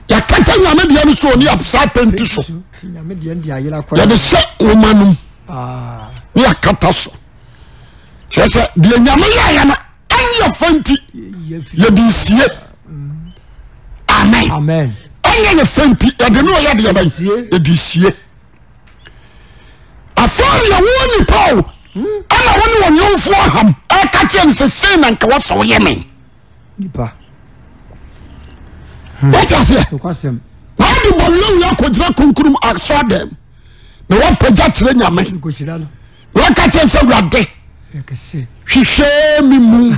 Yɛakata Nyame deɛ no so ne yɛasa penti so. Yɛde hyɛ nwoma no mu ah. ne yɛakata so. Kyerɛ sɛ deɛ Nyame yɛeɛ no ɛnyɛ fa nti yɛde sie. Amen. Ɛnyɛ yɛ fa nti yɛde ne ɔyɛ deɛ bɛn yɛde sie. Afei deɛ wo nipa o ɛna wo ne wɔn yɔnfoɔ aham ɛka kyerɛ no sɛ sei na nka wɔsɛ woyɛ me. Nipa. Wọ́n ti aseɛ. Wọ́n de bɔ wíwá akɔgyina kunkurum asɔ dɛm na wọ́n pagya kyerɛ nyame. Wọ́n ka kyerɛ sɛ wurade hwehwɛ mi mu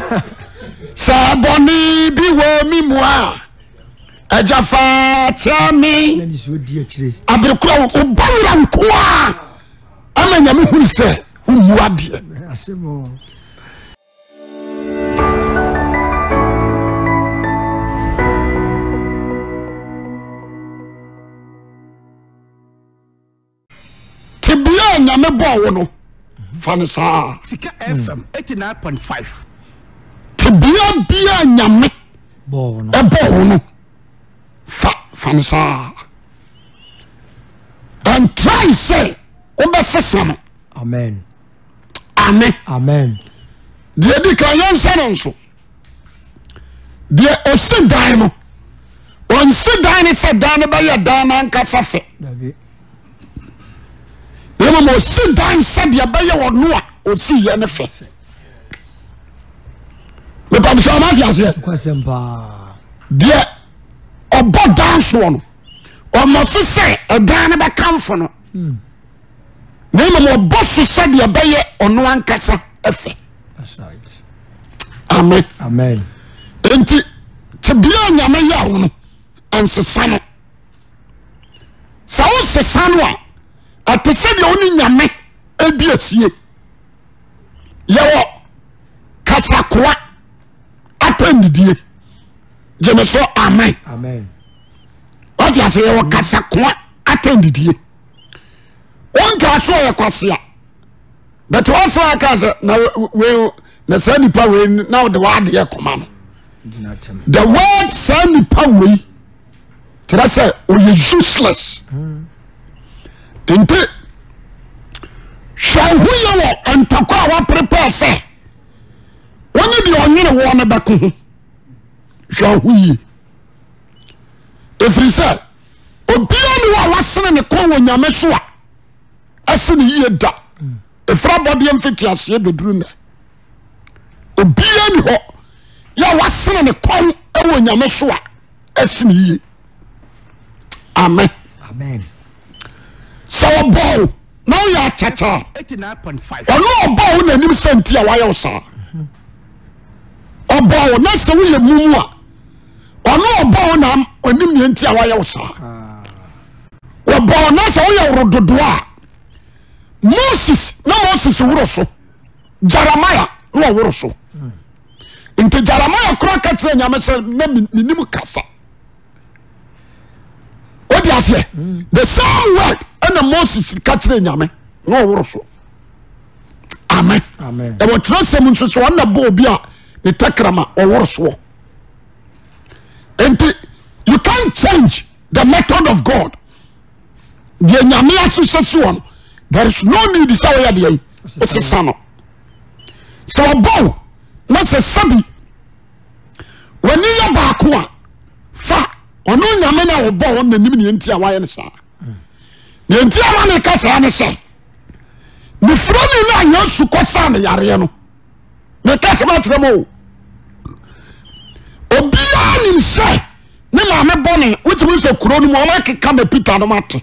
sɛ bɔne bi wɔ mi mu a agya fa kyɛ me. Aberekora wobɔ wura nko a ama nyame hunu sɛ wommu adeɛ. Tebea a Nyame bɔɔ wo no, fa no saa. Sika FM 89.5. Tebea bia Nyame ɛbɔɔ wo no, fa fa no saa. And try sɛ wobɛsesa no. Amen. Amen. Amen. Deɛ di kan yɛnhyɛ no nso. Deɛ ɔsi dan no, ɔnsi dan no sɛ dan no bɛyɛ dan no ankasa fɛ. Na mmom ɔsi dan sɛ deɛ bɛyɛ ɔno a ɔsi yɛ no fɛ. Mepamsɛ ɔma ate aseɛ. Deɛ ɔbɔ dan soɔ no, ɔmmɔ so sɛ ɛdan no bɛkamfo no. Hmm. Na mmom ɔbɔ so sɛdeɛ ɛbɛyɛ ɔno ankasa ɛfɛ. Amen. Amen. Nti tebea nyame yɛ wo no ɛnsesa no. Sɛ wosesa no a ɛte sɛ deɛ wo ne nyame adi asie. Yɛwɔ kasakoa atɛndidie. Gyeme so amen. Amen. Wate ase yɛwɔ kasakoa atɛndidie. Wonkaa so ɔyɛ kwasea. But wɔsɛ aka sɛ na wei na saa nipa wei na ɔde w'adeɛ kɔma no. The word saa nipa wei kyerɛ sɛ ɔyɛ useless. Nti hwɛ wo ho yɛ wɔ ntɔkwa a waprepare sɛ wɔne deɛ ɔnyene woɔ no bɛko ho. Hwɛ wo ho yie. Ɛfiri sɛ obiara ni hɔ a wasene ne kɔn wɔ nyame so a ɛsi ne yie da ɛfiri abɔdeɛ mfitiaseɛ bɛduru nnɛ obiara ni hɔ yɛ a wasene ne kɔn wɔ nyame so a ɛsi ne yie amen sɛ ɔbɔɔ na woyɛ akyakya ɔno ɔbɔɔ wo n'anim sɛ nti a wayɛ wo saa ɔbɔɔ wo na sɛ woyɛ mumu a ɔno ɔbɔɔ wo na ɔnim nea nti a wayɛ wo saa wɔbɔɔ na sɛ woyɛ woro dodoɔ a Moses na Moses woro so Jeremiah na ɔworo so nti Jeremiah kora ka kyerɛ Nyame sɛ na menim kasa wode aseɛ the same word ɛna Moses ka kyerɛ Nyame na ɔworo so amen ɛwɔ twerɛsɛm nso sɛ ɔna bɔ obi a ne tɛkrama ɔworo soɔ nti you can't change the method of God deɛ nyame ahyehyɛ si wɔ no there is no need sɛ woyɛ deɛ wosesa no sɛ ɔbɔw na sɛ sɛbi w'ani yɛ baako a fa ɔno nyame no a ɔbɔ hɔ nanim neɛ nti a wayɛ no saa neɛ nti a ma meka saa ne sɛ mefrɛ ni no a yesu kɔ saa ne yareɛ no meka sɛ makyerɛ mu o obiara nim sɛ ne maame bɔne wotumi sɛ kuro no mu ɔma keka ma Peter no mate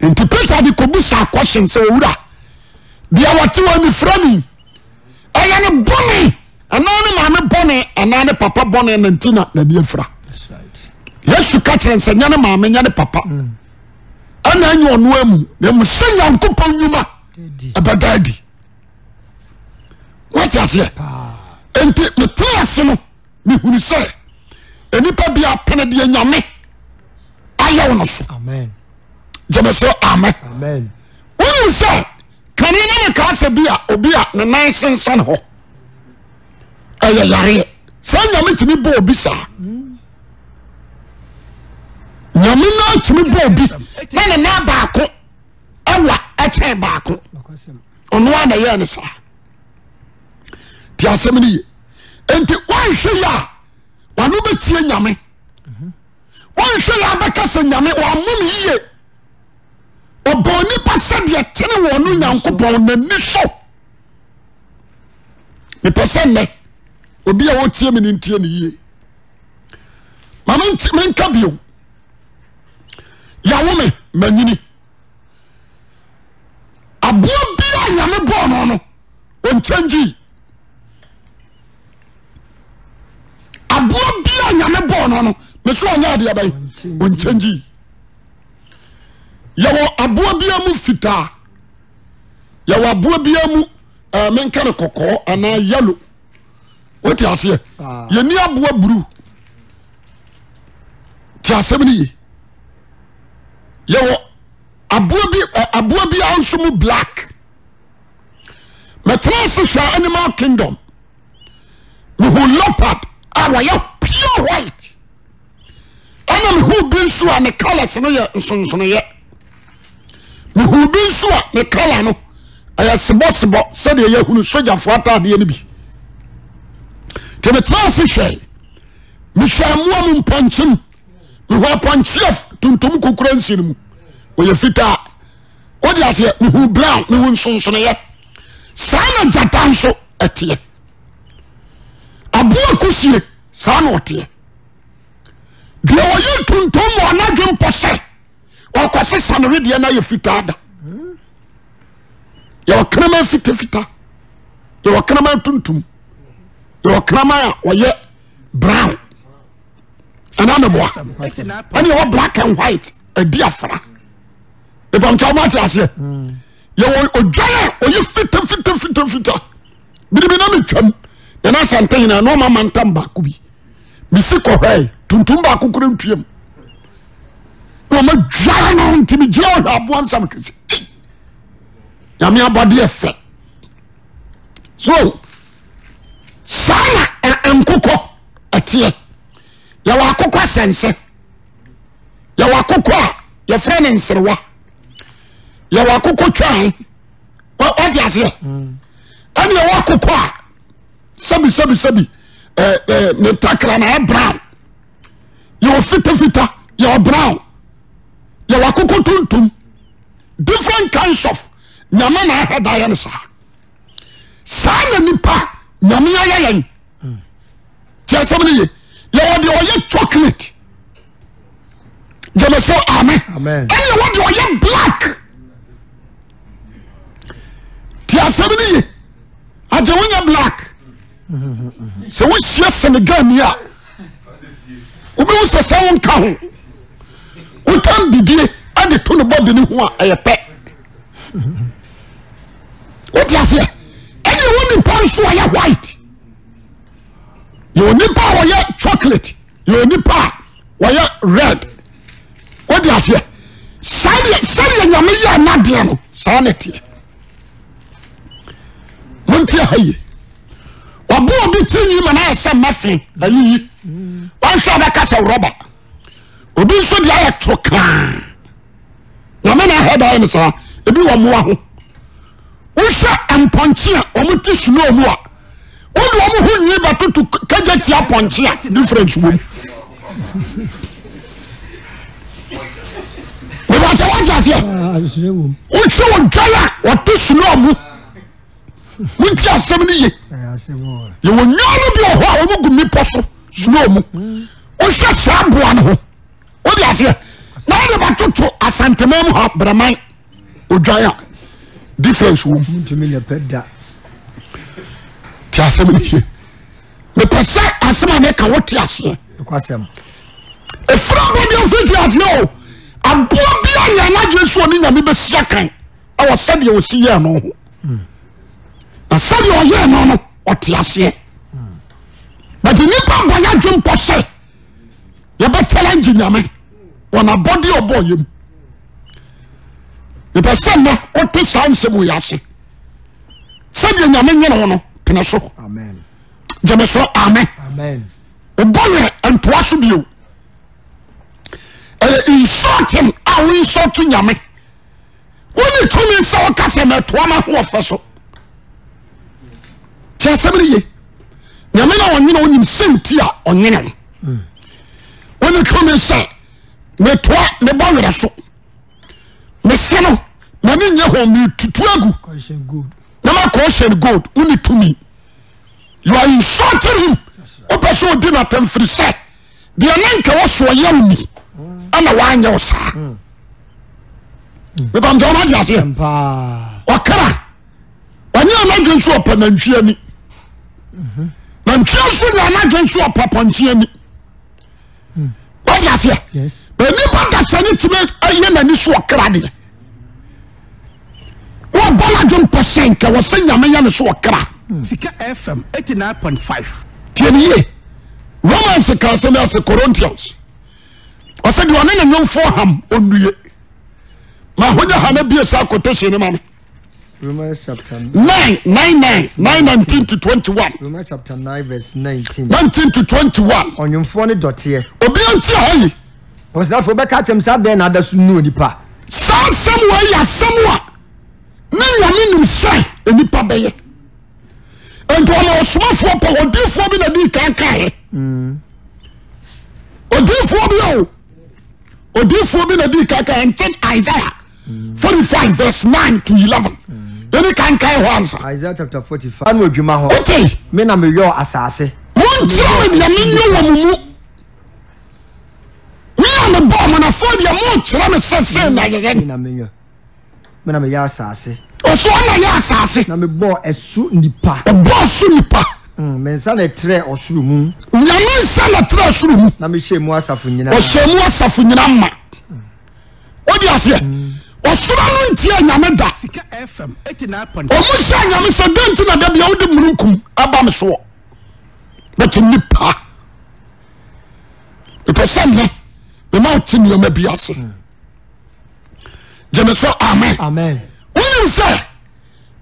nti Peter de kɔbu saa question sɛ owura deɛ wɔte wɔ mefrɛ ni ɛyɛ ne bɔne anaa ne maame bɔne anaa ne papa bɔne na nti na n'ani afira Yesu ka kyerɛ sɛ nyɛ ne maame nyɛ ne papa ɛna ɛnyɛ ɔno amu na emu sɛ Nyankopɔn nnwuma ɛbɛda adi wate aseɛ nti metena ase no mehunu sɛ nnipa bi apene deɛ nyame ayɛ wo no so gyeme so amen wonim sɛ kane ne mekaa sɛ bi a obi a ne nan sensane hɔ ɛyɛ yareɛ sɛ nyame tumi bɔ obi saa hmm. Nyame no atumi bɔ obi na ne nan baako ɛwa ɛkyɛn baako. Ɔno a na ɛyɛ no saa. Ti asɛm no ye. Nti wɔnhwɛ yi a wɔn bɛtie Nyame. Wɔnhwɛ yi a bɛka sɛ Nyame wɔammo me yie. Ɔbɔɔ nipa sɛdeɛ tene wɔ no Nyankopɔn n'ani so. Mepɛ sɛ nnɛ obi a ɔtie me no ntie ne yie. Ma menka bio. Yɛawo me manyini. Aboa bi a Nyame bɔɔ no no ɔnkyɛngyi. Aboa bi a Nyame bɔɔ no no me so ɔnyɛ adeɛ bɛn ɔnkyɛngyi. Yɛwɔ aboa bi mu fitaa. Yɛwɔ aboa bi mu ɛɛ menka no kɔkɔɔ anaa yellow. Wote aseɛ? Ah. Yɛni aboa blue. Te asɛm no ye. Yɛwɔ aboa bi aboa bi nso mu black. Mɛtena ase hwɛ animal kingdom. Mehu leopard a wɔyɛ pure white. Ɛna mehu bi nso a ne colours no yɛ nsonsonoyɛ. Mehu bi nso a ne colour no ɛyɛ sebɔsebɔ sɛdeɛ yɛhunu sogyafoɔ ataadeɛ no bi. Nti metena ase hwɛ. Mehwɛ mmoa mu mpɔnkye mu. Mehu apɔnkye a tuntum kukura nsi no mu. Wɔyɛ fitaa. Wode aseɛ mehu brown mehu nsonsonoyɛ. Saa na gyata nso ɛteɛ. Aboa kusie saa na ɔteɛ. Deɛ ɔyɛ tuntum wɔ anadwo mpɔ sɛ ɔkɔsesa no wedeɛ no ayɛ fitaa da. Yɛwɔ kraman fitafita, yɛwɔ kraman tuntum, yɛwɔ kraman a ɔyɛ brown ɛna meboa ɛne yɛwɔ black and white adi afra. Ìpamkyɛ ɔmo ate aseɛ. Yɛwɔ odwan a ɔyɛ fita fita fita fita. Biribi na metwam na na asante nyinaa na ɔma mantam baako bi. Mesi kɔhwɛe tuntum baako kura ntuam. Na ɔma dware no nti megyina ɔhwɛ aboa nsɛm kɛse. Nyame abɔdeɛ fɛ. So saa na nkokɔ ɛteɛ. Yɛwɔ akokɔ asɛnse. Yɛwɔ akokɔ a yɛfrɛ no nserewa. Yɛwɔ akokɔ twan. Wate aseɛ? Ɛne yɛwɔ akokɔ a sɛbi sɛbi sɛbi ɛɛ ne ntakra na ayɛ brown. Yɛwɔ fitafita, yɛwɔ brown, yɛwɔ akokɔ tuntum. Different kinds of nyame na ahɛ da yɛ no saa. Saa na nipa nyame ayɛ yɛn. Tí asɛm no ye. Yɛwɔ deɛ ɔyɛ chocolate. Gyeme so amen. Ɛne yɛwɔ deɛ ɔyɛ black. Tí asɛm no ye. Agye wonyɛ black. Sɛ wohyia Senegal ni a wobɛhu sɛ sɛ wonka ho wotam bidie de to ne bɔde ne ho a ɛyɛ pɛ. Wote aseɛ? Ɛne ɛwɔ nipa nso a yɛ white. Yɛwɔ nipa a wɔyɛ chocolate. Yɛwɔ nipa a wɔyɛ red. Wote aseɛ? Sɛdeɛ sɛdeɛ nyame yɛ anadeɛ no saa na ɛteɛ. Monte ha yie. Ɔbo obi ti nwi ma n'ayɛ sɛ mɛfe ayiyi. Wɔnhwɛ a bɛka sɛ rɔba. Obi nso deɛ ayɛ toro kaa. Nyame na ahɛ daeɛ no saa. Ebi wɔ mmoa ho. Wohwɛ mpɔnkye a wɔn te snow mu a, wode wɔn ho nwi bɛtoto kagya tia pɔnkye a difference wɔ mu. Mebɛkyɛ wate aseɛ. Wohwɛ odwan a wɔte snow mu. Monti asɛm no ye. Yɛwɔ nnwan no bi wɔ hɔ a wɔn gu mmepɔ so snow mu. Wohwɛ saa aboa no ho. Wode aseɛ. Na wode bɛtoto Asanteman mu ha Brɛman odwan a difference wɔ mu. Ti asɛm no yie. Mepɛ sɛ asɛm a meka wote aseɛ. Ɛfiri abɔdeɛ mfiti aseɛ o. Aboa bi a nyɛ n'adwene so ɔne Nyame bɛsi akan ɛwɔ sɛdeɛ ɔsi yɛɛ no ho. Na sɛdeɛ ɔyɛɛ no no ɔte aseɛ. But nnipa bɔ yɛ adwene pɔ sɛ yɛbɛ challenge Nyame wɔ n'abɔdeɛ ɔbɔ yɛ mu. Mepɛ sɛ nnɛ wote saa nsɛm wɔ yɛ ase. Sɛdeɛ Nyame nwene wo no pene so. Gyeme so amen. Wobɔ werɛ ntoa so bio. Ɛyɛ insulting a wo insult Nyame. Wone tumi sɛ woka sɛ mɛtoa m'ahoɔfɛ so. Ti asɛm no ye. Nyame na ɔnwene wonim sɛ nti a ɔnwene wo. Wone tumi sɛ metoa mebɔ werɛ so. Mese no m'ani nye ho metutu agu na makɔ ocean gold. Wone tumi. You are insulting him. Wopɛ sɛ odi n'atɛm firi sɛ deɛ na nka wɔ so ɔyɛ wo ni ɛna wanyɛ wo saa. Mepamtɛ wɔn ate aseɛ. Ɔkra ɔnyɛ anadwo nso ɔpɛ nantwie ani. Nantwie nso nyɛ anadwo nso ɔpɛ pɔnkye ani. Wate aseɛ? Nipa dasa ne tumi ɛyɛ n'ani so ɔkra deɛ. Wɔbɔ n'adwo mpɔ sɛ nka wɔ sɛ nyame yɛ ne so ɔkra. Sika FM 89.5. Tie ne yie. Romans ka asɛm ase Corinthians. Ɔsɛ deɛ ɔne ne nwomfoɔ ham ɔnnue. Ma ahonya ha na bie saa quotation no ma me. Romans chapter 9 9 9 9 19 to 21. Romans chapter 9 verse 19. 19 to 21. Ɔnwomfoɔ ne dɔteɛ. Obi nti ha yi. Ɔsrafo bɛka akyɛm sɛ adɛn na ada so nu onipa. Saa asɛm wɔ yɛ asɛm a ne nyame nim sɛ nipa bɛyɛ. Nti ɔma ɔsomafoɔ pɛ odiifoɔ bi na di kan kaeɛ. Odiifoɔ bi o odiifoɔ bi na di kan kaeɛ nti Isaiah 45 verse 9 to 11. Yɛne kan kae hɔ ansa. Isaiah chapter 45. Ano adwuma hɔ. Wote. Me na meyɔɔ asase. Monkyerɛ me deɛ menyɛ wɔ mo mu. Me a mebɔɔ mo na afei deɛ mokyerɛ me sɛ sei na yɛyɛ. Me na meyɔ. Me na meyɛ asase. Ɔso ɔna yɛ asase. Na mebɔɔ ɛso nipa. Ɔbɔɔ so nipa. Mm, me nsa na ɛtrɛɛ ɔsoro mu. Nyame nsa na ɛtrɛɛ ɔsoro mu. Na mehyɛɛ mu asafo nyinaa. Ɔhyɛɛ mu asafo nyinaa ma. Wode aseɛ? Ɔsoro no ntia Nyame da. Sika FM 89.5. Ɔmo hyɛ Nyame sɛ dɛn nti na da bia wode mununkum ɛba me soɔ. But nipa. Mepɛ sɛ nnɛ mema wote nneɛma bi ase. Gyeme so amen. Amen. Wonim sɛ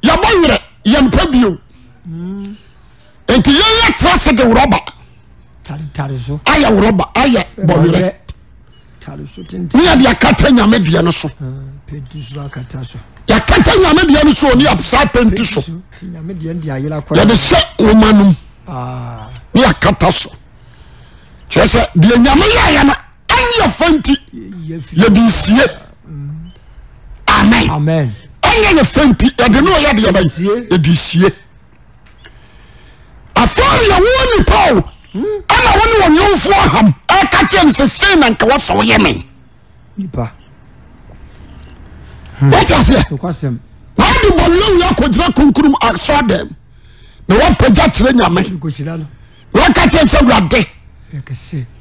yɛbɔ werɛ yɛmpɛ bio. Nti yɛyɛ tra se de rɔba ayɛ rɔba ayɛ bɔ werɛ ne yɛde akata nyame deɛ no so. Yɛakata nyame deɛ no so ne yɛsaa penti so. Yɛde hyɛ nwoma no mu ne yɛakata so. Kyerɛ sɛ deɛ nyame yɛyɛ no ɛnyɛ fɛ nti yɛde sie. Amen. Ɛnyɛ yɛ fɛ nti yɛde no ɔyɛ deɛ bɛyɛ yɛde sie. Afei yɛ wo nipa o ɛna wo ne ɔnyɔnfoɔ aham ɛka kyerɛ no sɛ sei na nka wɔsɛ woyɛ me. Nipa. Wọ́n aseɛ. Na ɔde bɔ wiawia akɔgyina kunkurum asɔ dɛm na wapagya kyerɛ nyame. Na waka kyerɛ sɛ awurade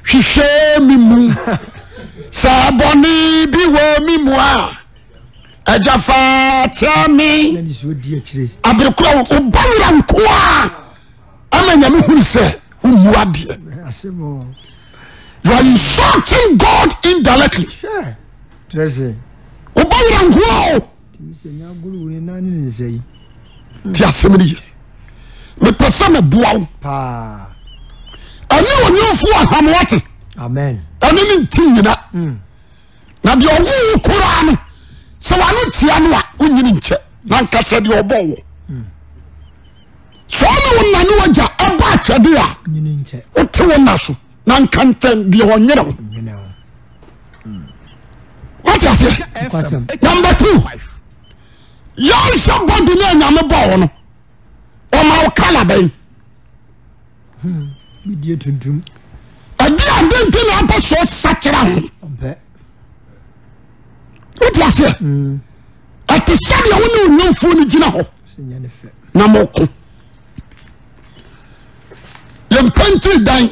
hwehwɛ mi mu sɛ bɔne bi wɔ mi mu a agya fa kyɛ me. Aberekora wobɔ wura nkoa ama nyame hunu sɛ wommu adeɛ. You are insulting God indirectly. Wobɔ wura nkoa o. Ti asɛm no ye. Mepɛ sɛ meboa wo. Ɛne onyimfo aham wate. Ɛne ne nti nyina. Hmm. Na deɛ ɔwo wo koraa no sɛ wano tia no a wonyini nkyɛ na nka sɛ deɛ ɔbɔ wo. Hmm. Sɛ ɔne wo na ne wagya ɛbɔ atwɛde a wote wo nna so na nka ntɛn deɛ ɔnyere wo. Wate aseɛ? Number two, yɛnhwɛ bɔdi ne anyame bɔɔ wo no ɔma wo kala bɛn? Ɛde ade nti na apɛ sɛ ɔsakyera ho. Wote aseɛ? Ɛte sɛdeɛ wo ne onyamfoɔ no gyina hɔ na moko. Yɛmpɛnti dan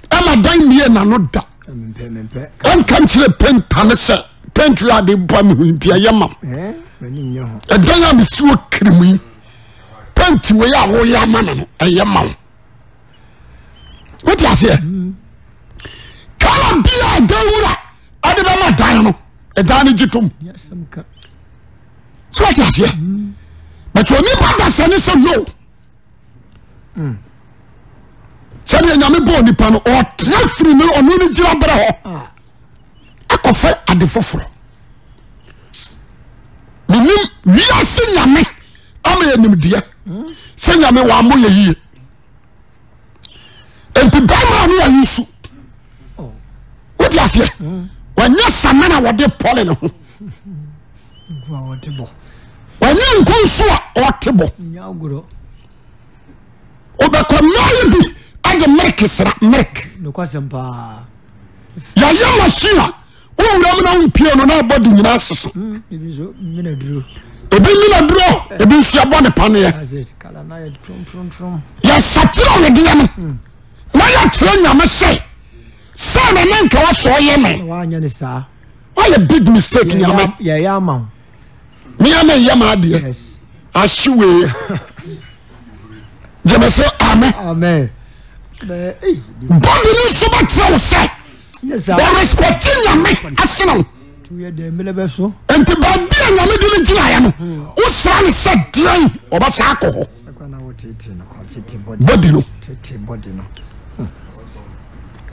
ɛma dan mmie n'ano da. Ɔnka nkyerɛ penta ne sɛ penti a de ba me ho nti ɛyɛ ma ɛdan a mesi wɔ kirim yi penti wei a woyɛ ama me no ɛyɛ ma wo. Wote aseɛ? Kala bi a ɛdan wura ɛde bɛma dan no ɛdan no gye tom. So wote aseɛ? But onipa da sɛ ne sɛ no. Sɛdeɛ nyame bɔɔ nipa no ɔtena firi no ɔno no gyina berɛ hɔ. ade foforɔ. Menim wiase nyame ama yɛ nimdeɛ sɛ nyame wammɔ yɛ yie. Nti bɛrima ne yɛ su. Wote aseɛ? Wɔnyɛ samina wɔde pɔle ne ho. Wɔnyɛ nko nso a ɔte bɔ. Wobɛkɔ mmaa yi bi de milk sra milk. Yɛayɛ machine a wowura mu na wompie no na abɔ de nyinaa sesa. Hmm, ebi nyina duro ebi nso yɛbɔ ne paneɛ. Yɛsakyerɛ wedeɛ no hmm. na yɛkyerɛ nyame sɛ sɛ na ne nka wasɔ yɛ me. Wayɛ big mistake nyame. Mea na ɛyɛ m'adeɛ. Ahye wei. Gyeme so amen. Body no nso bɛkyerɛ wo sɛ wɔrespɛte nyame asene wo. Nti baabi a nyame de no gyinaeɛ no wosra no sɛ deɛn ɔbɛsa akɔ hɔ. Body no.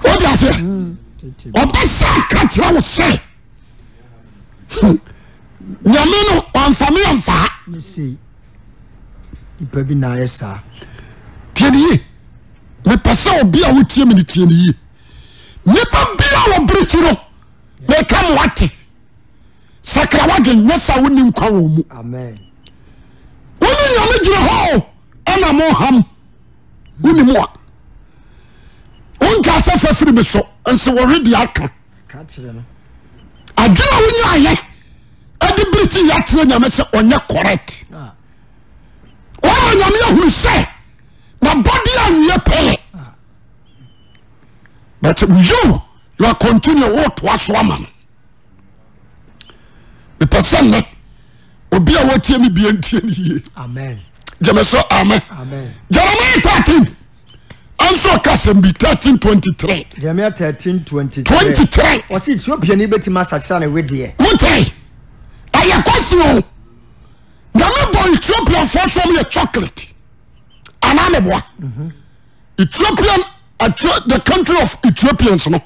Wode aseɛ? Ɔbɛsa ka kyerɛ wo sɛ Nyame no ɔnfa me ɔnfa ha. Ne sei nipa bi na ayɛ saa. Tie ne yie. Mepɛ sɛ obi a wotie me ne tie ne yie. Nipa bi a wɔbere ti no meka mo ate. Sakra wadwen nyɛ sa wonni nkwa wɔ mu. Amen. Wone Nyame gyina hɔ o ɛna mo ham. Wonni mu a. Wonka sɛ fa firi me so nse wɔwe deɛ aka. Adwene a wonyaayɛ ɛde bere ti yɛ akyerɛ nyame sɛ ɔnyɛ correct. Ah. Wɔma nyame ahunu sɛ na bɔde anwie pɛyɛ. Ah. But you you are continue wotoa so ama no. Mepɛ sɛ nnɛ obi a wɔtie me bie ntie ne yie. Amen. Gyeme so amen. Jeremiah 13 nso ɔka asɛm bi 13:23. Jeremiah 13:23. 23. Ɔsi Ethiopia ni bɛtumi asakyera ne wedeɛ. Wotae ɛyɛ kwasi o. Nyame bɔ Ethiopia foɔ so ɔmo yɛ chocolate. Anaa meboa. Mhm. Ethiopian the country of Ethiopians no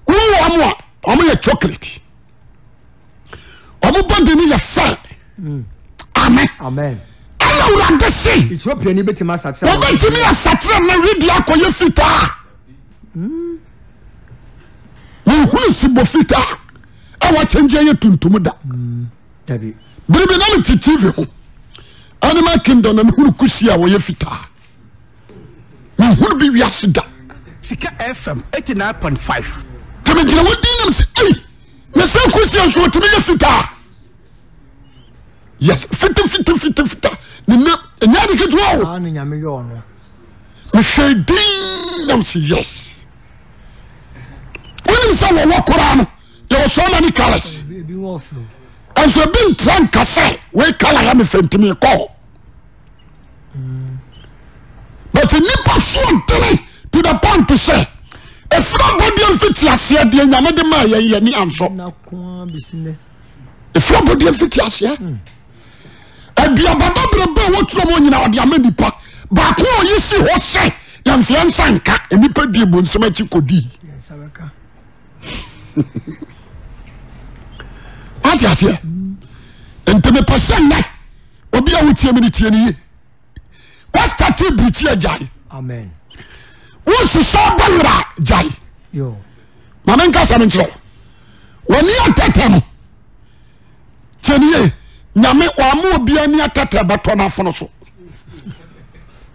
wowɔ ɔmo a ɔmo yɛ chocolate. Ɔmo body no yɛ fɛ. Mm. Amen. Amen. Ɛna awurade se. Ethiopia ni bɛtumi asakyera. Wɔbɛtumi asakyera na widi akɔyɛ fitaa. Mm. Mehunu sibɔ fitaa a wakyɛngye yɛ tuntum da. Mm. Dabi. Biribi na mete TV ho. Animal Kingdom na mehunu kusi a wɔyɛ fitaa. Mehunu bi wiase da. Sika FM 89.5. Tẹ̀mí gyina wọ́n dín nam sẹ́, ɛyi, na sẹ́ kusi nso otumi yɛ fitaa. Yes, fita fita fita fita. Ne nam ɛnyɛ ade ketewa o. Aa ne nyame yɛ ɔno. Mehwɛ din nam sɛ yes. Wonim sɛ wɔwɔ koraa no yɛwɔ so many colors. Ebi wɔ fɛ. Nso ebi ntra nka sɛ wei color yɛ me fɛ ntumi kɔ hɔ. But nipa so ɔdene to the point sɛ efiri abɔdeɛ mfiti aseɛ deɛ nyame de maa yɛn yɛn ni ansɔ. Efiri abɔdeɛ mfiti aseɛ. Aduaba bebrebe a wɔtwerɛ mu nyinaa ɔde ama nipa baako a ɔyi si hɔ sɛ yɛmfeɛ nsa nka nipa di ebu nsɛm akyi kɔdi. Wate aseɛ? Nti mepɛ sɛ nnɛ obi a wotie me no tie no yie. Wastate birikyi agyae. Amen. Wosesa bɔ werɛ a gyae. Ma menka sɛm nkyerɛ wo. Wɔne atɛtɛ no tie no yie. Nyame wama obi ani atɛtɛ bɛtɔ n'afono so.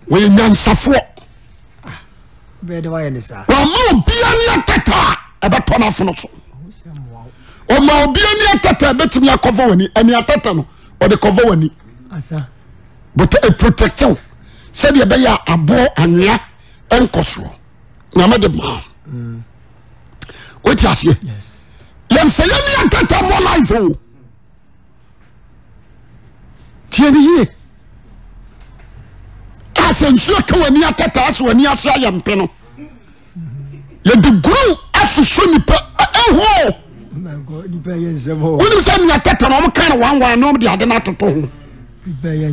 Wɔyɛ nyansafoɔ. Wama obi ani atɛtɛ a ɛbɛtɔ n'afono so. Ɔma obi ani atɛtɛ ɛbɛtumi akɔfɔ w'ani. Ani atɛtɛ no ɔde kɔfɔ w'ani. But ɛprotect wo sɛdeɛ ɛbɛyɛ a aboɔ anwea nkɔ soɔ. Nyame de maa. Wote aseɛ? Yɛmfa yɛn ni atɛtɛ mmɔ life o. Tie ne yie. A sɛ nsuo ka w'ani atɛtɛ asɛ w'ani ase ayɛ mpe no. Yɛde guru asosɔ nipa ɛho. Wonim sɛ nea atɛtɛ no wɔn ka no wanwan na wɔn de ade no atoto ho.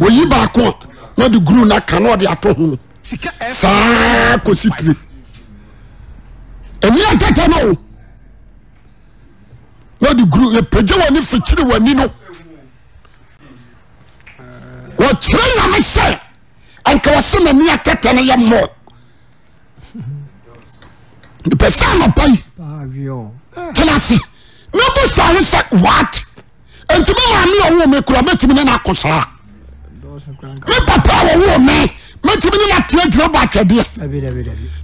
Oyi baako a na ɔde guru no aka na ɔde ato ho. Saa kɔsi tire. Ɛni atɛtɛ no o. Na ɔde guru. Yɛguru yɛpagya w'ani fikyiri w'ani no. Wɔkyerɛ Nyame sɛ anka wɔsɛ n'ani atɛtɛ no yɛ mmɔ. Mepɛ sɛ anɔpa yi tena ase na busa ho sɛ what? Nti me maame a ɔwoo me kura mɛtumi ne no ako saa? Me papa a ɔwoo me mɛtumi ne no ate agyina bɔ atwɛdeɛ?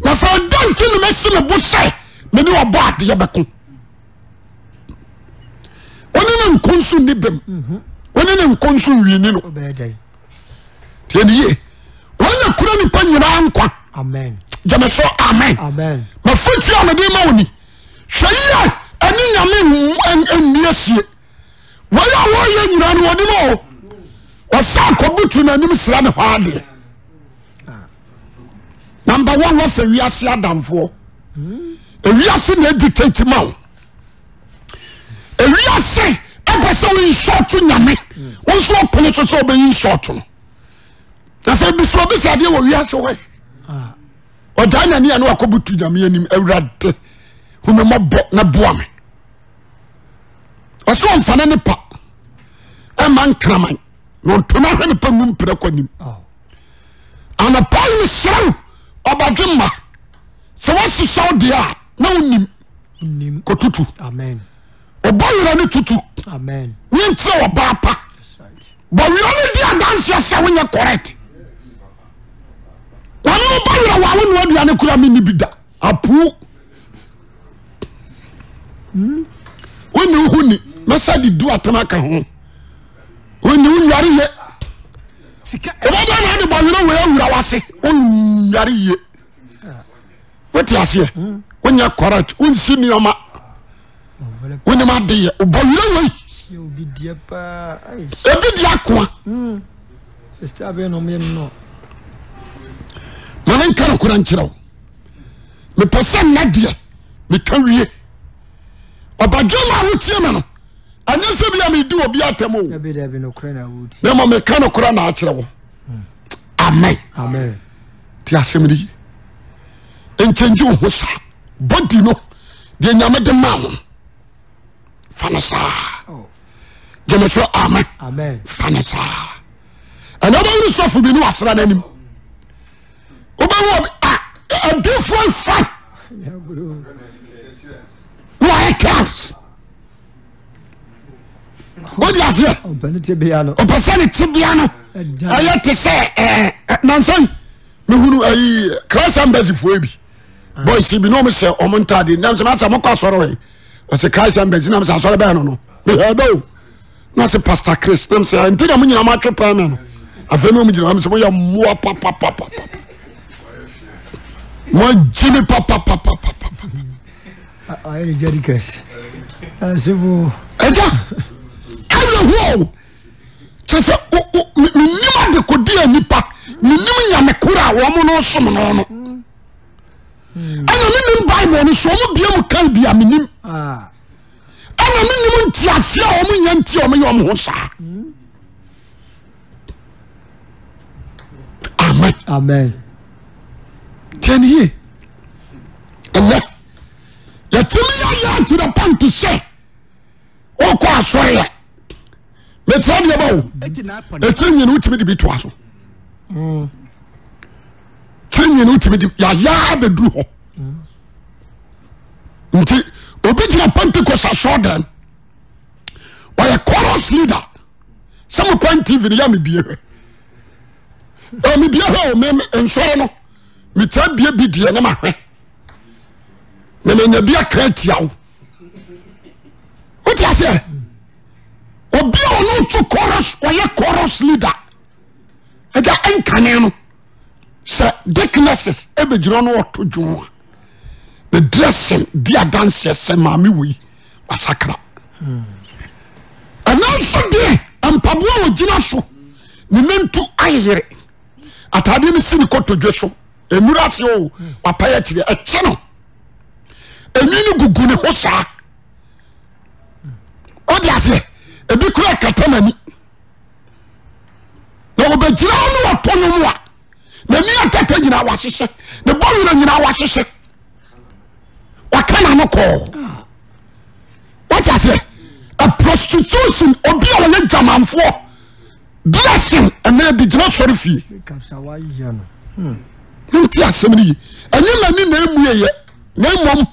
Na sɛ ɛda nti na mɛsi me bo sɛ me ne ɔbɔ adeɛ bɛko. Ɔne ne nko nso nni bem. Ɔne ne nko nso nwini no. Tiɛ ne yie. Wɔn na kura nipa nyinaa nkwa. Gyeme so amen. Mafotuo a mede ma wo ni. Hwɛ yie ɛne nyame nni asie. Wɔn a wɔyɛ nyinaa no wɔnim o. Ɔsɛ akɔbutu n'anim srɛ ne hɔ adeɛ. Number one wɔfɛ wiase adamfoɔ. Ewiase na edi tete ma wo. Ewiase ɛpɛ sɛ wo insult nyame. Wo nso ɔpene so sɛ ɔbɛyi insult no. Afei bisa obi sɛ adeɛ wɔ wiase hɔ yi. Ɔdaa n'ani a na wakɔbutu nyame anim awurade hu me mmɔbɔ na boa me. Ɔsɛ ɔmfa ne nipa ɛma nkraman na ɔnto no ahwɛ nipa ngu mprɛ kɔ anim. Anɔpa yi mesrɛ wo ɔbadwe mma sɛ woahyehyɛ wo deɛ a na wonim kɔtutu ɔbɔ werɛ no tutu ne nkyerɛ ɔbaa pa bɔ werɛ no di adanseɛ sɛ wonyɛ correct wɔne wobɔ werɛ wɔ a wonoa aduane kora menni bi da apuu wone wo ho ni mɛsɛ de du atam aka ho wone wo nware ye wobɛdɛ na ade bɔwerɛ wei awura wase wonware yie wote aseɛ wonyɛ correct wonsi nneɛma wonim adeyɛ wobɔwerɛ wei ebi di akoa ma menka nokora nkyerɛ wo mepɛ sɛ nna deɛ meka wie ɔbadwemma a wotie me no ɛnyɛ sɛ bia medi obi atam o na mmom meka nokorɛ na akyerɛ wo amen ti asɛm no yi nkyɛngye wo ho saa bɔdi no deɛ nyame de ma wo fa no saa oh. gyeme so amen fa no saa ɛna wobɛwuru sɔfo bi ne wasra no anim wobɛwu adiifoɔ nfa na wayɛ camps wodi aseɛ ɔpɛ sɛ ne tebea no ɛyɛ te sɛ ɛɛ nansa yi mehunu ayi Christ embassy foɔ bi ah. boys bi na wɔn hyɛ wɔn ntaade nam sɛ masa mokɔ asɔre wɔ yi ɔsɛ Christ embassy nam sɛ asɔre bɛyɛ no no mehɛ dɛ o. na sɛ pastor chris nam sɛ nti na mo nyina moatwe paa me no afei ne ɔmo gyina hɔ sɛ moyɛ mmoa papapapa moagye me papapapapa ɛgya ɛyɛ ho o kyɛ sɛ menim adekode a nipa menim nyame koro a wɔn no som no no ɛna menim bible no so ɔmo bia mu kan bi a menim ah. ɛna me nim nteaseɛ a wɔn nya nti a wɔn yɛ wɔn ho saa amen amen tiɛ ni yie ɛnɛ yɛtumi yɛ yɛ akyerɛ pɔnte sɛ ɔkɔ asɔre a mɛkyerɛ deɛ ba o ɛtiri nyina wotumi de bi toa so tiri nyina wotumi de yɛayɛ abɛduru hɔ nti obi gyina pentecost asɔɔdan ɔyɛ chorus leader sɛ mo kwan tv no yɛ mebie hwɛ ɛ mebie hwɛ o me nsɔre no metaa bie bi deɛ ne mahwɛ na manya bi aka atia wo wote aseɛ obi a ɔno to chorus ɔyɛ chorus leader ɛgya nkane no sɛ deaconesses ɛbɛgyina no ɔto dwom a ne dressing di adanseɛ sɛ maame wei wasakra ɛno nso deɛ mpaboa a ɔgyina so ne nantu ayeyere ataadeɛ no si ne kɔtɔdwe so ɛnuru ase o wapayɛ akyire ɛkyɛ no ɛnwi no gugu ne ho saa wode aseɛ ebi kura kata n'ani na wɔbɛgyina hɔ ne wɔtɔ no mu a n'ani atata nyinaa wahyehyɛ ne bɔ werɛ nyinaa wahyehyɛ waka n'ano kɔɔ wate aseɛ. A prostitution obi a ɔyɛ dwamanfoɔ dressing ɛnna ɛde gyina sɔre fie. Nti asɛm no yi ɛnyɛ n'ani na emu yɛ na mmom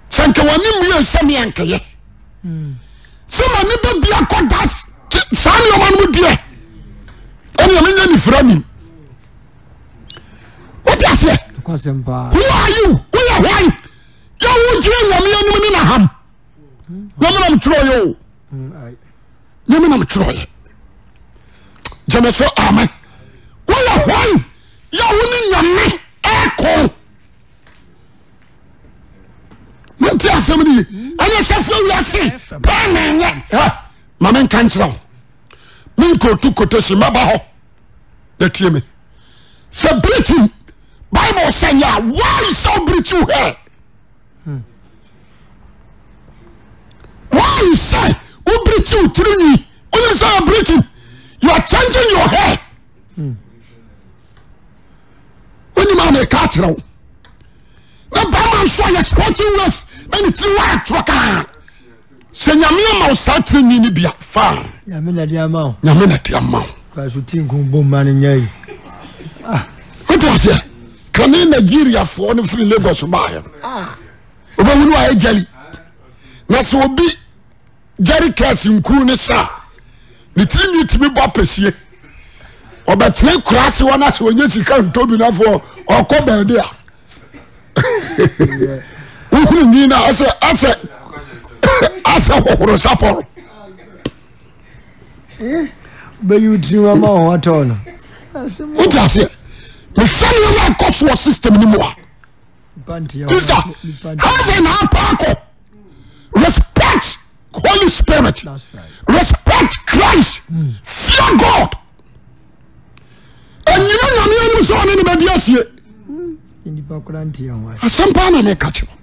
sɛ nka w'ani mu yɛ sɛ ne ankɛyɛ sɛ m'ani bɛbi akɔ da saa nneɛma no mu deɛ ɛnea menya nifira nim wote aseɛ who are you woyɛ hwan yɛ wogyina nyame anim ne naham nyame nam twerɛyɛ o nyame nam twerɛyɛ gyeme so amen woyɛ hwan yɛ wo ne nyame ɛko monte asɛm no ye ɛnyɛ sɛfoɔ wiase pɛɛ na ɛnyɛ ma menka nkyerɛ wo menkɔtu quotation mɛba hɔ na tie me sɛ preaching bible sɛ nyɛ a why sɛ wo preach wo hair why sɛ wo preach wo tiri nwi wonim sɛ yɛ preaching you are changing your hair wonim a meka akyerɛ wo na bɛrima nso a yɛ sporting waves na ne tiri wɔ atorɔ kaa sɛ nyame ama wo saa tiri nwi no bia faa nyame na de ama wo nyame na de ama wo kwaso ti nko bom ma no nyɛ yi ah. Wote aseɛ kane Nigeriafoɔ no firi Lagos baeɛ no ah. wobɛhunu ayɛ gyali na sɛ obi Jerry Curse nku ne sa ne tiri nwi tumi bɔ apɛsie ɔbɛtena kura ase hɔ na sɛ ɔnyɛ sika ntɔ bi nafoɔ ɔkɔ baabi a wohunu nwi no asɛ asɛ asɛ hohoro sapɔ no bɛyi wo tiri ma ho atɔ no wote aseɛ mehwɛ nneɛma ɛkɔ soɔ system no mu a sisa heaven apa akɔ respect Holy Spirit right. Respect Christ mm. Fear God ɛnyina nyame anim sɛ ɔne ne bɛdi asie asɛm paa na meka kyerɛ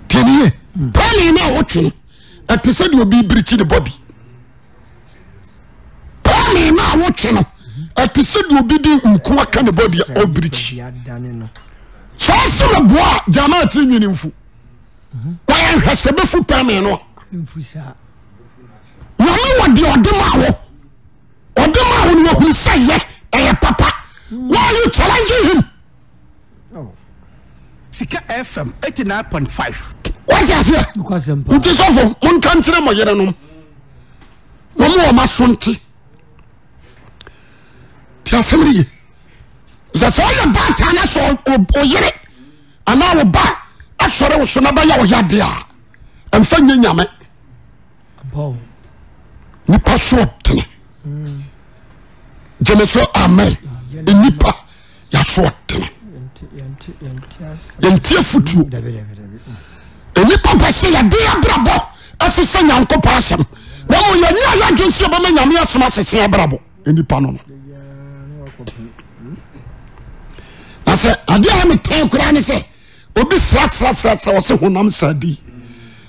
tiɛniye paani no a wotwe no ɛte sɛ deɛ obi birikyi ne bɔdi paani no a wotwe no ɛte sɛ deɛ obi di nko aka ne bɔdi a ɔbirikyi sɛ ɔsɛ no boa a gyama atiri nwene mfu na yɛnhwɛ sɛ bɛfu paani no a nyame wɔ deɛ ɔde ma wo ɔde ma wo no wahunu sɛ yɛ ɛyɛ papa why are you challenging him oh. Sika FM 89.5. Wate aseɛ? Nti sɔfo monka nkyerɛ mo yerenom na mo wɔn aso nte. Te asɛm no ye. Sɛ sɛ ɔyɛ baatan na sɛ ɔyere anaa wo ba asɔre wo so na bɛyɛ wo yadeɛ a ɛmfa nyɛ nyame. Nipa so ɔdene. Gyeme so amen. Nipa yɛaso ɔdene. Yɛnte afutuo. Nnipa pɛ sɛ yɛde abrabɔ ɛsesɛ Nyankopɔn asɛm. Na mmom yɛnyɛ a yɛadwen sɛ yɛbɛma Nyame asɛm asese abrabɔ nnipa no no. Na sɛ adeɛ a metɛn koraa ne sɛ obi srasrasrasra ɔse honam saa di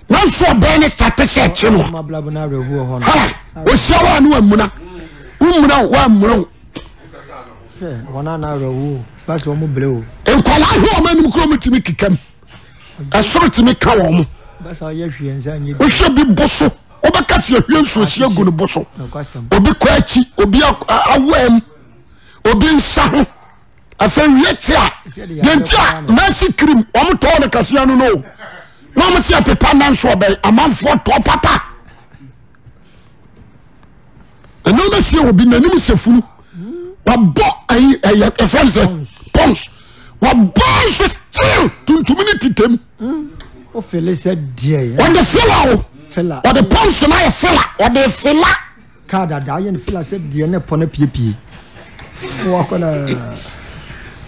nanso ɔbɛn ne sate sɛ ɛkye no a ɔhyia wo a ne wamuna womuna wo wammuna wo nkwadaa hwɛ wɔn anim kura wɔn tumi kekam ɛsoro tumi ka wɔn mo wohwɛ bi bo so wobɛka si ahwie nsuo si agu ne bo so obi kɔ akyi obi awɔm obi nsa ho afei wie te a deɛ nti a mercy cream wɔn tɔɔ no kaseɛ no no na wɔn si apepa nanso ɔbɛn amanfoɔ tɔ papa. Ɛnna wobɛsie obi n'anim sɛ funu wabɔ ayi ɛyɛ ɛfɛn sɛ pons wabɔ nso still tuntum ne titam. O fele sɛ deɛ yɛ. Ɔde fila o. Fila. Ɔde pons na yɛ fila ɔde fila. Kaa dada ayɛ no fila sɛ deɛ ne pɔ no piepie. Wakɔ na.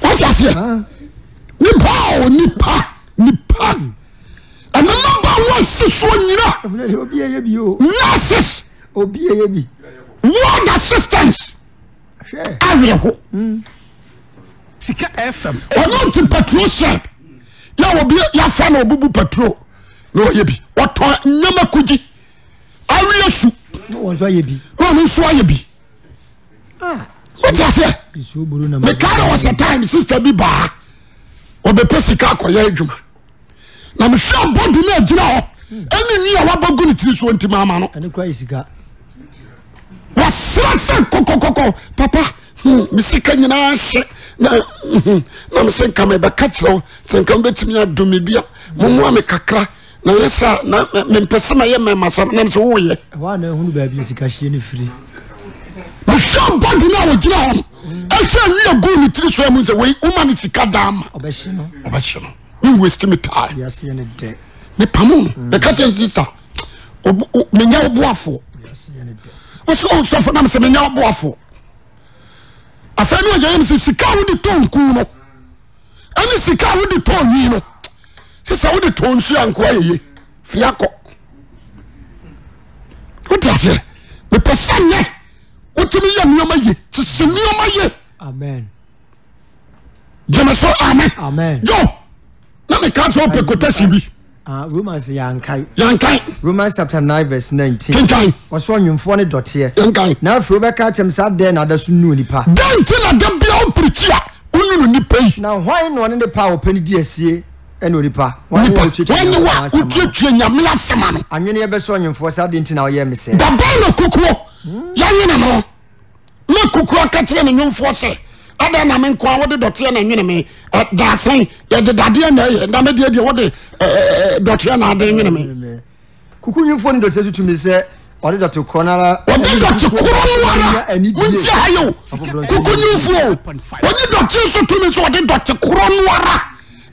Wọ́n aseɛ. Nipa o nipa nipa. Ɛnna mmabaawa si soɔ nyina. Obi yɛ bi o. Nurses. Obi yɛ bi. Ward assistants. Awerɛho. Hmm. Sika FM. Ɔno nti petrol shed. Yɛ obi yafa na obubu petrol na ɔyɛ bi. Ɔtɔn nneɛma kugyi. Awie su. Na wɔn nso ayɛ bi. Na ɔno nso ayɛ bi. Ah. Wote aseɛ? Mekaa na wɔsɛ time sister bi baa. Ɔbɛpɛ sika akɔyɛ adwuma. Na mehwɛ abɔde no agyina hɔ. Ɛne nwi a wabɔ gu ne tiri soɔ nti maama no. Ɛno kura yɛ sika. Wasrɛ sɛ kɔkɔkɔkɔ papa hmm, me sika nyinaa hye na hmm, na me sɛ nka mebɛka kyerɛ wo sɛ nka mobɛtumi adom me bi a mommoa me kakra na yɛ sɛ na mempɛ sɛ mɛyɛ mɛma sɛm nam sɛ woyɛ. Ɛhɔ a na ahunu baabi a sika hyeɛ no firi. Mehwɛ bɔde no a ɔgyina hɔ no ɛhwɛ nwi agu ne tiri so amu sɛ wei woma ne sika daa ma Ɔbɛhye no. ɔbɛhye no. Me waste me time. Wiase yɛ ne dɛ. Mepamo no. Meka kyerɛ sister menyɛ wo boafoɔ. Ɔsɛ ɔsɔfo nam sɛ menyɛ wo boafoɔ. Afei ne ɔgya yam sɛ sika a wode tɔ nku no ɛne sika a wode tɔ nwi no sɛ sɛ wode tɔ nsuo a nkoa yɛye firi akɔ. Wote aseɛ? Mepɛ sɛ nnɛ wotumi yɛ nneɛma ye kyesɛ nneɛma ye. Amen. Gyeme so amen. Amen. Jo na meka sɛ wopɛ quotation bi. Ah, Romans yankae. Yankae. Romans chapter 9 verse 19. Kenkan. Ɔsɛ ɔnwemfoɔ ne dɔteɛ. Kenkan. Na afei wobɛka akyɛm sɛ adɛn na ada so nu onipa? Dɛn nti na da bia wopirikyi a wonunu nipa yi? Na hwan na ɔne ne pa a ɔpɛ no di asie ɛne onipa? Hwan ne Nipa, wa wotuatua hwan ne wa Nyankopɔn asɛm ano? wotuatua Nyame asɛm ano? Anweneɛ bɛsɛ ɔnwemfoɔ sɛ adɛn nti na woyɛɛ me sɛɛ? Da bɛn na kukuo yɛnwene no? Na kukuo aka kyerɛ ne nwemfoɔ sɛ, adɛn na me nko a wode dɔteɛ na nwene me? Daasɛn yɛde dadeɛ na ɛyɛ, na me deɛ deɛ wode dɔteɛ na ade nwene me. Kuku nwemfoɔ ne dɔteɛ so tumi sɛ ɔde dɔte korɔ no ara. Ɔde dɔte korɔ no ara. Montie ha yɛ o. Kuku nwemfoɔ o. Ɔne dɔteɛ so tumi sɛ ɔde dɔte korɔ no ara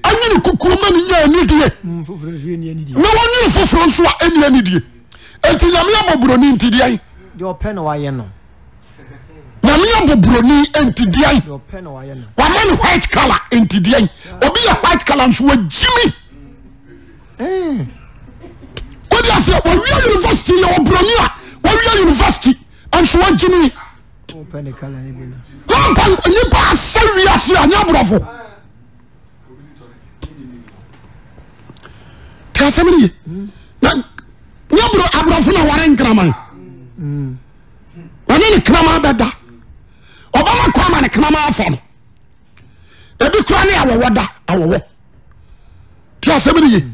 anwene kukuo ma no nya anidie. Na wɔnwene foforɔ nso a ɛnni anidie. Enti Nyame abɔ buroni nti deɛn? Deɛ ɔpɛ na wayɛ no. Nyame abɔ buroni nti deɛn? Deɛ ɔpɛ na wayɛ no. Wama no white color nti deɛn? Obi yɛ white color nso wagyimi. Eh. Wode aseɛ wɔwie university yɛ ɔburoni a wɔwie university nso wagyimi. Ɔpɛ ne color ne bi no. Wɔmpa nipa asɛ wiase a nyɛ aborɔfo. Te asɛm no ye. Na nyɛ aborɔfo na ware nkraman. Wɔne ne kraman bɛda. Ɔbɛma kɔ ama ne kraman afa no. Ebi kura ne awɔwɔ da awɔwɔ. Te asɛm no ye.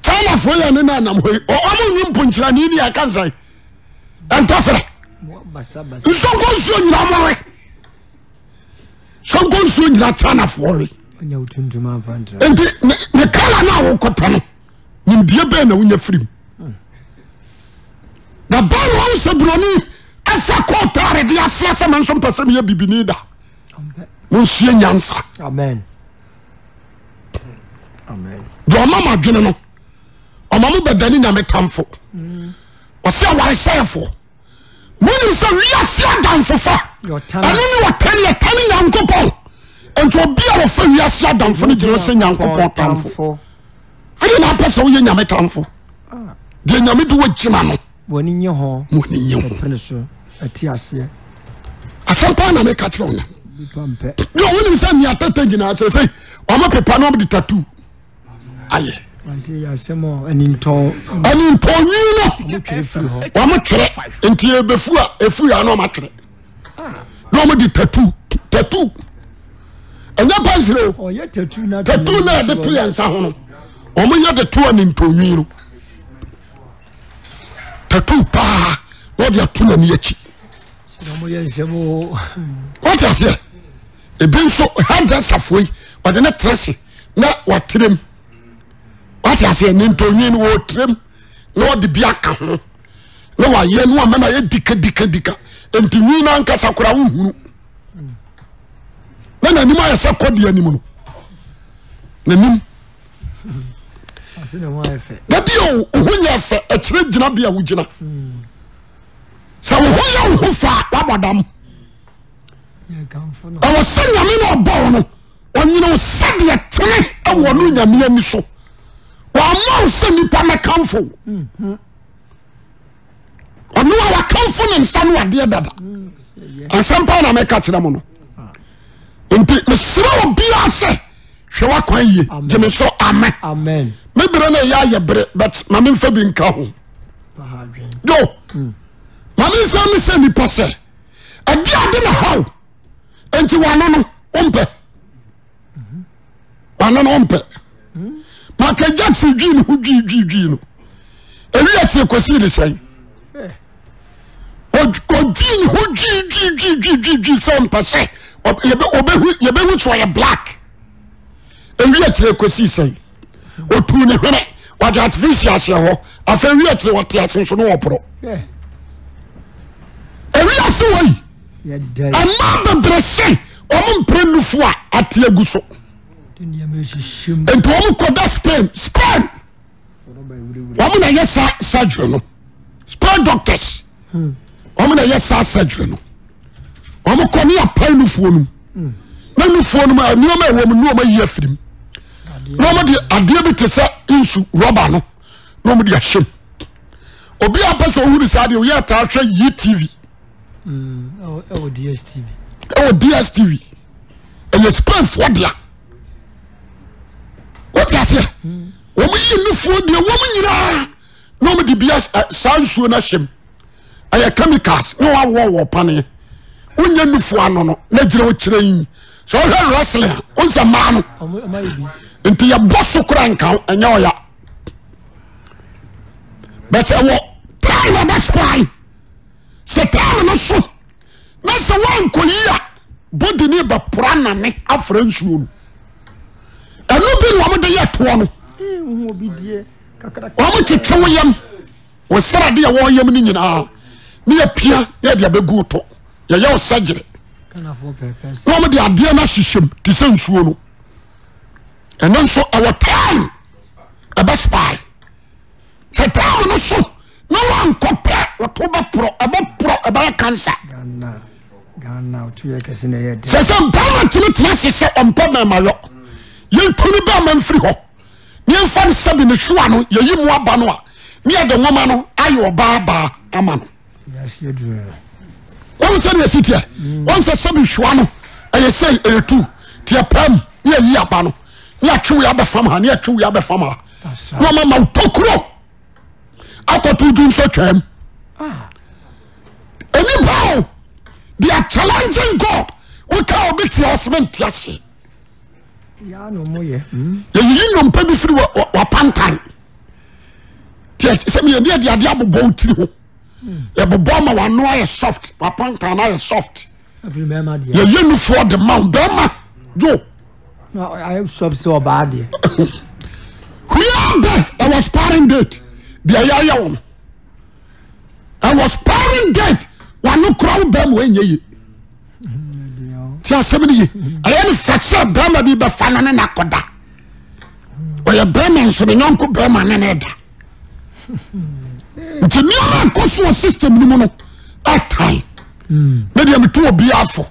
Chinafoɔ yɛ ne na nam hɔ yi. Ɔmo nwi mponkyerɛni ni aka nsɛn. Ɛntɔfrɛ. Nsonko nsuo nyina ɔmo we. Sonko nsuo nyina Chinafoɔ we. Nti ne kala no a wokɔpɛ no nimdeɛ bɛɛ na wonya firim. Na bɛɛ na wɔn sɛ buroni afa kɔɔtaare de asra sɛ me nso mpɛ sɛ meyɛ bibini da. Monsua nyansa. Amen. Amen. Deɛ ɔma mo adwene no ɔma mo bɛdane nyame tamfo. Ɔsɛ awaresɛefoɔ. Monim sɛ wiase adamfofa ɛno ne ɔtane ɛtane Nyankopɔn. Nti obi a wɔfa wiase adamfo no gyina sɛ Nyankopɔn tamfo. Ɛde na apɛ sɛ woyɛ nyame tamfo. Deɛ nyame de wogyina no. Wɔn ani nye ho. Wɔn ani nye ho. Ɛpene so ɛte aseɛ. Asɛm paa na meka kyerɛ wo no. Nipa mpɛ. Deɛ wonim sɛ nea tɛtɛ gyina sɛ sɛ wɔn pepa na wɔn de tattoo ayɛ. Wɔn yɛ asɛm a anintɔn. Anintɔn nwi no. Wɔn twere firi hɔ. Wɔn twere nti ebefu a efu yɛ ano wɔn atwere. Na wɔn de tattoo tattoo ɛnyɛ pɛnsiri o. Ɔyɛ tattoo na tattoo na yɛde to yɛn nsa ho no wɔn yɛ de to anintɔn nwi no. Tattoo paa na ɔde ato n'ani akyi. Wɔte aseɛ ebi nso hairdresserfoɔ yi ɔde ne tena se na watrem wɔte aseɛ ne ntɔnwi no wɔtrem na ɔde bi aka ho na wayɛ no ama no ayɛ dika dika dika nti nwi no ankasa koraa wohunu na n'anim ayɛ sɛ kɔde anim no n'anim dabi o ho nyɛ fɛ ɛkyerɛ gyina bi a wogyina sɛ wo ho yɛ wo ho fa a wabɔ dam ɛwɔ sɛ nyame na ɔbɔ wo no ɔnyina wo sɛdeɛ tene ɛwɔ no nyame ani so wɔama wo sɛ nnipa mɛkamfo ɔno a wakamfo ne nsa no adeɛ dada asɛm paa na mɛka kyerɛ mo no nti mesrɛ obiara sɛ hwɛ w'akwan yie gyeme so amen me berɛ no ɛyɛ ayɛ bere but ma memfa bi nka ho yo hmm. ma mensa me sɛ nipa sɛ ɛde ade na haw nti wano no wompɛ wano no wompɛ. Michael Jackson dwii ne ho dwii dwii dwii no ewi akyire kɔsii ne sɛn ɔdwii ne ho dwii dwii dwii dwii dwii dwii sɛ ɔmpɛ sɛ yɛbɛhu sɛ ɔyɛ black ewi akyire kɔsii sɛn ɔtuu ne hwene wɔde artificial aseɛ hɔ afei ewi akyire wɔte ase nso ne wɔporɔ ewi ase wɔ yi ɛma bebree se wɔn mpere nufu a ate agu so nti wɔn kɔ da Spain Spain wɔn na yɛ saa surgery no Spain doctors wɔn na yɛ saa surgery no wɔn kɔ ne apae nufuo no mu na nufuo no mu nneɛma ɛwɔ mu nneɛma yi afiri mu na wɔn de adeɛ bi te sɛ nsu rɔba no na wɔn de ahyɛ mu obi a pɛ sɛ ohun saa deɛ oyɛ ataa hwɛ yi tv. Ɛwɔ DSTV. Ɛwɔ DSTV. Ɛyɛ Spain foɔ dea. Wote aseɛ? Wɔn yi nufoɔ deɛ wɔn nyinaa na wɔn de bia saa nsuo no ahyɛ mu. Ɛyɛ chemicals na wɔawɔ wɔ paneɛ. Wonyɛ nufoɔ ano no na gyina ɔkyerɛ yi. Sɛ ɔhwɛ wrestling a, wɔn sɛ mmaa no. Nti yɛbɔ so kora nka ɛnyɛ ɔya. But ɛwɔ time ɛbɛ spy. Sɛ time no so na sɛ woankɔyi a body no bɛpora nane afra nsuo no. Ɛno bi na wɔde yɛ toɔ no. Wɔn twetwe wo yam wɔ sradeɛ a wɔyam no nyinaa ne yɛpia ne yɛde abɛgu to yɛyɛ wo sɛgyere na wɔn de adeɛ no ahyehyɛ mu te sɛ nsuo no. Ɛno nso ɛwɔ time ɛbɛ spy sɛ time no so na wankɔ pɛ wɔto bɛporɔ ɛbɛporɔ ɛbɛyɛ cancer. Sɛ sɛ bɛrima tumi tena ase sɛ ɔmpɛ mɛma yɔ yɛntu ne bɛrima mfiri hɔ ne yɛmfa no sɛbi ne hwewa no yɛyi mu aba no a ne yɛde nwoma no ayɛ ɔbaa baa ama no. Wɔn sɛ deɛ si teɛ wɔn sɛ sɛbi hwewa no ɛyɛ sɛ ɛyɛ tu teɛ pɛm ne yɛyi aba no ne yɛatwe wei abɛfam ha ne yɛatwe wei abɛfam ha na ɔma ma wotokuro akɔto dwu nso twam nnipa o they are challenging God woka obi tia ɔsɛmɛ nte ase yɛyiyi nnompe bi firi wapantan sɛ meyɛ ne yɛde adeɛ abobɔ wo tiri ho yɛbobɔ ama wano ayɛ soft wapantan ayɛ soft yɛyɛ nufoɔ de ma wo bɛrima yo hwia bɛ ɛwɔ sparring date deɛ yɛayɛ wo no ɛwɔ sparring date wano kora wo bɛrima ɛnyɛ ye ti asɛm no ye ɛyɛ no fɛ sɛ bɛrima bi bɛfa no ne nakɔda ɔyɛ bɛrima nso ne nyɔnko bɛrima ne ne da nti nneɛma ɛkɔ so wɔ system no mu no ɛtan me deɛ meto obiara fo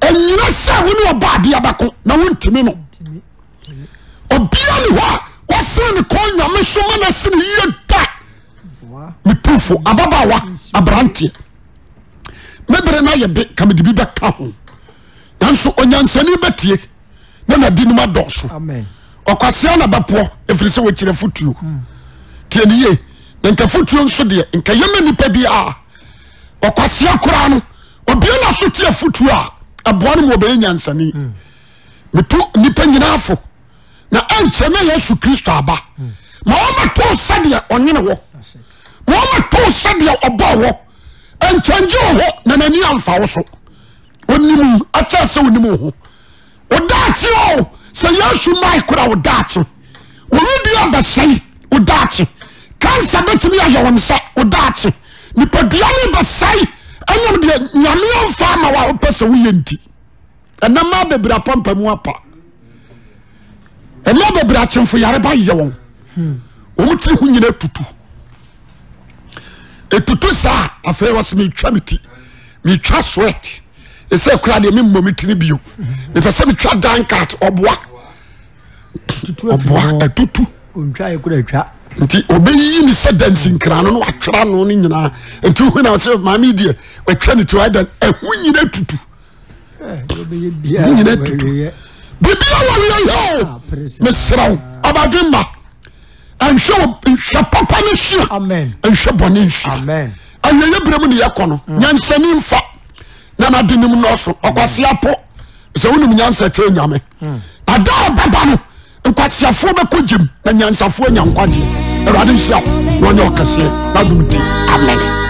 ɛnyina sɛ wo ne ɔba adeɛ bɛko na wontumi no obia ne hɔ a wasene ne kɔn nyame so ma no ase ne yie da metu fo ababaawa aberanteɛ me bere no ayɛ be ka mede bi bɛka ho nanso onyansani bɛtie na n'adinom adɔɔso ɔkwasea na bɛpoɔ ɛfiri sɛ wɔkyerɛ fotuo hmm. tie ne yie na nka fotuo nso deɛ nka yɛma nnipa bi a ɔkwasea koraa no obia na so tie fotuo a ɛboa no ma ɔbɛyɛ nyansani hmm. metu nnipa nyinaa fo na ɛnkyɛ na Yesu Kristo aba hmm. ma wɔmɛtoo sɛdeɛ ɔnwene wɔ ma wɔmɛtoo sɛdeɛ ɔbɔɔ wɔ nkyɛngye wo ho na n'ani amfa wo so onim akyɛ sɛ onim wo ho wo daakye o sɛ Yesu mae kora wo daakye wɔwudi abɛsɛe wo daakye kansa bɛtumi ayɛ wɔn nsa wo daakye nipadua no bɛsɛe ɛnam deɛ nyame amfa ama wo a wopɛ sɛ woyɛ nti ɛnɛ mmaa bebree apampamu apa mmaa bebree akyemfo yareba yɛ wɔn wɔn tiri ho nyina tutu etutu saa afei wɔsi metwa me ti metwa sweat ɛsɛ kura deɛ memmɔ me tiri bio mepɛ sɛ metwa dan cat ɔboa ɔboa ɛtutu nti ɔbɛyi ne sɛ dansinkra no na watwerɛ ano no nyinaa nti wohu na sɛ maame deɛ watwa ne ti wayɛ dan ɛho nyina tutu ne nyina tutu biribi a wɔyɛ yɛ o ah, mesrɛ wo abadwe mma nhwɛ nhwɛ papa no sua nhwɛ bɔne nsua awieyɛ berɛ mu ne yɛkɔ no mm. nyansani mfa na nade nim nɔso ɔkwasea po sɛ wonim nyansa kyɛ nyame mm. na da ɔbɛba no nkwa. Nkwasiafoɔ bɛkɔ gyem na nyansafoɔ anya nkwagyeɛ. Awurade nhyira wo na ɔnyɛ ɔkɛseɛ n'adom nti. Amen.